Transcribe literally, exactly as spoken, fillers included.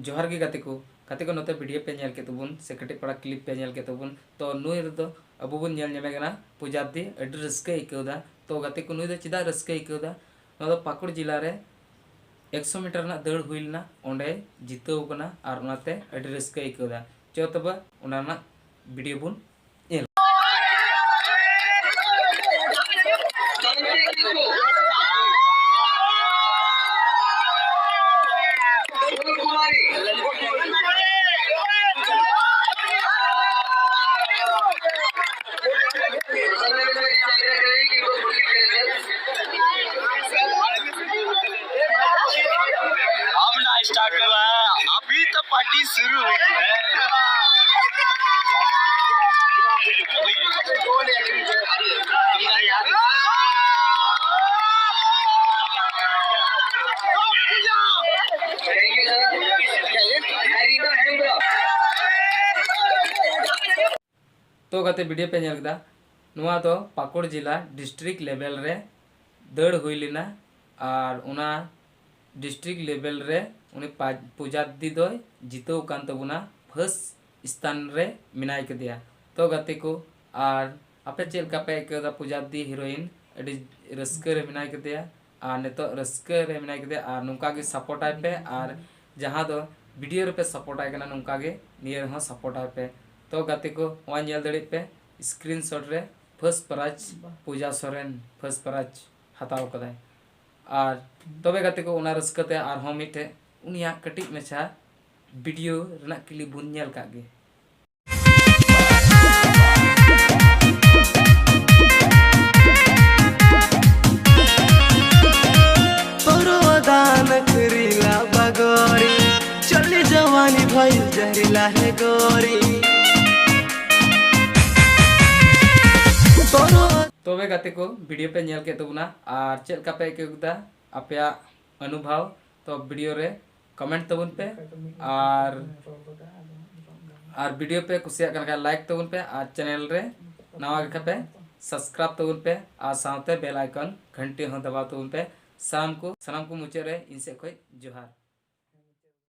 ᱡᱚᱦᱟᱨ ᱜᱮ ᱜᱟᱛᱮ ᱠᱚ᱾ ᱜᱟᱛᱮ ᱠᱚ, ᱱᱚᱛᱮ ᱵᱷᱤᱰᱤᱭᱳ ᱯᱮ ᱧᱮᱞ ᱠᱮᱫ ᱛᱟᱵᱚᱱ ᱥᱮ ᱠᱟᱹᱴᱤᱡ ᱯᱟᱲᱟ ᱠᱞᱤᱯ ᱯᱮ ᱧᱮᱞ ᱠᱮᱫ ᱛᱟᱵᱚᱱ, ᱛᱚ ᱱᱩᱭ ᱨᱮᱫᱚ ᱟᱵᱚ ᱵᱚᱱ ᱧᱮᱞ ᱧᱟᱢᱮ ᱠᱟᱱᱟ ᱯᱩᱡᱟᱨᱫᱤ, ᱟᱹᱰᱤ ᱨᱟᱹᱥᱠᱟᱹᱭ ᱟᱹᱭᱠᱟᱹᱣ ᱮᱫᱟ᱾ ᱛᱚ ᱜᱟᱛᱮ ᱠᱚ, ᱱᱩᱭ ᱫᱚ ᱪᱮᱫᱟᱜ ᱨᱟᱹᱥᱠᱟᱹᱭ ᱟᱹᱭᱠᱟᱹᱣ ᱮᱫᱟ? ᱱᱚᱣᱟ ᱫᱚ ᱯᱟᱹᱠᱩᱲ ᱡᱮᱞᱟ ᱨᱮ ᱮᱠᱥᱚ ᱢᱤᱴᱟᱨ ᱨᱮᱱᱟᱜ ᱫᱟᱹᱲ ᱦᱩᱭ ᱞᱮᱱᱟ, ᱚᱸᱰᱮ ᱡᱤᱛᱟᱹᱣ ᱠᱟᱱᱟ ᱟᱨ ᱚᱱᱟᱛᱮ ᱟᱹᱰᱤ ᱨᱟᱹᱥᱠᱟᱹᱭ ᱟᱹᱭᱠᱟᱹᱣ ᱮᱫᱟ᱾ ᱪᱚ ᱛᱚᱵᱮ ᱚᱱᱟ ᱨᱮᱱᱟᱜ ᱵᱷᱤᱰᱤᱭᱳ ᱵᱚᱱ ᱧᱮᱞ᱾ अब ना स्टार्ट हुआ है, अभी तो पार्टी शुरू हुई है। ᱛᱚ ᱜᱟᱛᱮ, ᱵᱷᱤᱰᱤᱭᱳ ᱯᱮ ᱧᱮᱞ ᱠᱮᱫᱟ, ᱱᱚᱣᱟ ᱫᱚ ᱯᱟᱹᱠᱩᱲ ᱡᱮᱞᱟ ᱰᱤᱥᱴᱨᱤᱠᱴ ᱞᱮᱵᱮᱞ ᱨᱮ ᱫᱟᱹᱲ ᱦᱩᱭ ᱞᱮᱱᱟ ᱟᱨ ᱚᱱᱟ ᱰᱤᱥᱴᱨᱤᱠᱴ ᱞᱮᱵᱮᱞ ᱨᱮ ᱩᱱᱤ ᱯᱟ-, ᱯᱩᱡᱟᱨᱫᱤ ᱫᱚᱭ ᱡᱤᱛᱟᱹᱣ ᱠᱟᱱ ᱛᱟᱵᱚᱱᱟ, ᱯᱷᱟᱥᱴ ᱥᱛᱷᱟᱱ ᱨᱮ ᱢᱮᱱᱟᱭ ᱠᱟᱫᱮᱭᱟ᱾ ᱛᱚ ᱜᱟᱛᱮ ᱠᱚ, ᱟᱨ ᱟᱯᱮ ᱪᱮᱫ ᱞᱮᱠᱟ ᱯᱮ ᱟᱹᱭᱠᱟᱹᱣ ᱮᱫᱟ? ᱯᱩᱡᱟᱨᱫᱤ ᱦᱤᱨᱳᱭᱤᱱ ᱟᱹᱰᱤ ᱨᱟᱹᱥᱠᱟᱹ ᱨᱮ ᱢᱮᱱᱟᱭ ᱠᱟᱫᱮᱭᱟ ᱟᱨ ᱱᱤᱛᱚᱜ ᱨᱟᱹᱥᱠᱟᱹ ᱨᱮ ᱢᱮᱱᱟᱭ ᱠᱟᱫᱮᱭᱟ, ᱟᱨ ᱱᱚᱝᱠᱟ ᱜᱮ ᱥᱟᱯᱳᱨᱴ ᱟᱭ ᱯᱮ᱾ ᱟᱨ ᱡᱟᱦᱟᱸ ᱫᱚ ᱵᱷᱤᱰᱤᱭᱳ ᱨᱮᱯᱮ ᱥᱟᱯᱳᱨᱴ ᱟᱭ ᱠᱟᱱᱟ, ᱱᱚᱝᱠᱟ ᱜᱮ ᱱᱤᱭᱟᱹ ᱨᱮᱦᱚᱸ ᱥᱟᱯᱳᱨᱴ ᱟᱭ ᱯᱮ᱾ ᱛᱚ ᱜᱟᱛᱮ ᱠᱚ, ᱱᱚᱣᱟ ᱧᱮᱞ ᱫᱟᱲᱮᱭᱟᱜ ᱯᱮ, ᱥᱠᱨᱤᱱ ᱥᱚᱴ ᱨᱮ ᱯᱷᱟᱥᱴ ᱯᱨᱟᱭᱤᱡᱽ, ᱯᱩᱡᱟ ᱥᱚᱨᱮᱱ ᱯᱷᱟᱥᱴ ᱯᱨᱟᱭᱤᱡᱽ ᱦᱟᱛᱟᱣ ᱠᱟᱫᱟᱭ᱾ ᱟᱨ ᱛᱚᱵᱮ ᱜᱟᱛᱮ ᱠᱚ, ᱚᱱᱟ ᱨᱟᱹᱥᱠᱟᱹ ᱛᱮ ᱟᱨᱦᱚᱸ ᱢᱤᱫᱴᱮᱡ ᱩᱱᱤᱭᱟᱜ ᱠᱟᱹᱴᱤᱡ ᱢᱟᱪᱷᱟ ᱵᱷᱤᱰᱤᱭᱳ ᱨᱮᱱᱟᱜ ᱠᱞᱤᱯ ᱵᱚᱱ ᱧᱮᱞ ᱠᱟᱜ ᱜᱮ᱾ तोरो अदा नखरीला बगोरी, चली जवानी भइल जहरीला है गोरी। तोरो ᱛᱚᱵᱮ ᱜᱟᱛᱮ ᱠᱚ, ᱵᱷᱤᱰᱤᱭᱳ ᱯᱮ ᱧᱮᱞ ᱠᱮᱫ ᱛᱟᱵᱚᱱᱟ ᱟᱨ ᱪᱮᱫ ᱞᱮᱠᱟ ᱯᱮ ᱟᱹᱭᱠᱟᱹᱣ ᱠᱮᱫᱟ ᱟᱯᱮᱭᱟᱜ ᱚᱱᱩᱵᱷᱟᱵᱽ? ᱛᱚ ᱵᱷᱤᱰᱤᱭᱳ ᱨᱮ ᱠᱚᱢᱮᱱᱴ ᱛᱟᱵᱚᱱ ᱯᱮ ᱟᱨ, ᱟᱨ ᱵᱷᱤᱰᱤᱭᱳ ᱯᱮ ᱠᱩᱥᱤᱭᱟᱜ ᱠᱟᱱ ᱠᱷᱟᱱ ᱞᱟᱭᱤᱠ ᱛᱟᱵᱚᱱ ᱯᱮ ᱟᱨ ᱪᱮᱱᱮᱞ ᱨᱮ ᱱᱟᱣᱟ ᱜᱮ ᱠᱷᱟᱱ ᱯᱮ ᱥᱟᱵᱥᱠᱨᱟᱭᱤᱵ ᱛᱟᱵᱚᱱ ᱯᱮ ᱟᱨ ᱥᱟᱶᱛᱮ ᱵᱮᱞ ᱟᱭᱠᱚᱱ ᱜᱷᱟᱱᱴᱤ ᱦᱚᱸ ᱫᱟᱵᱟᱣ ᱛᱟᱵᱚᱱ ᱯᱮ᱾ ᱥᱟᱱᱟᱢ ᱠᱚ, ᱥᱟᱱᱟᱢ ᱠᱚ ᱢᱩᱪᱟᱹᱫ ᱨᱮ ᱤᱧ ᱥᱮᱫ ᱠᱷᱚᱱ ᱡᱚᱦᱟᱨ᱾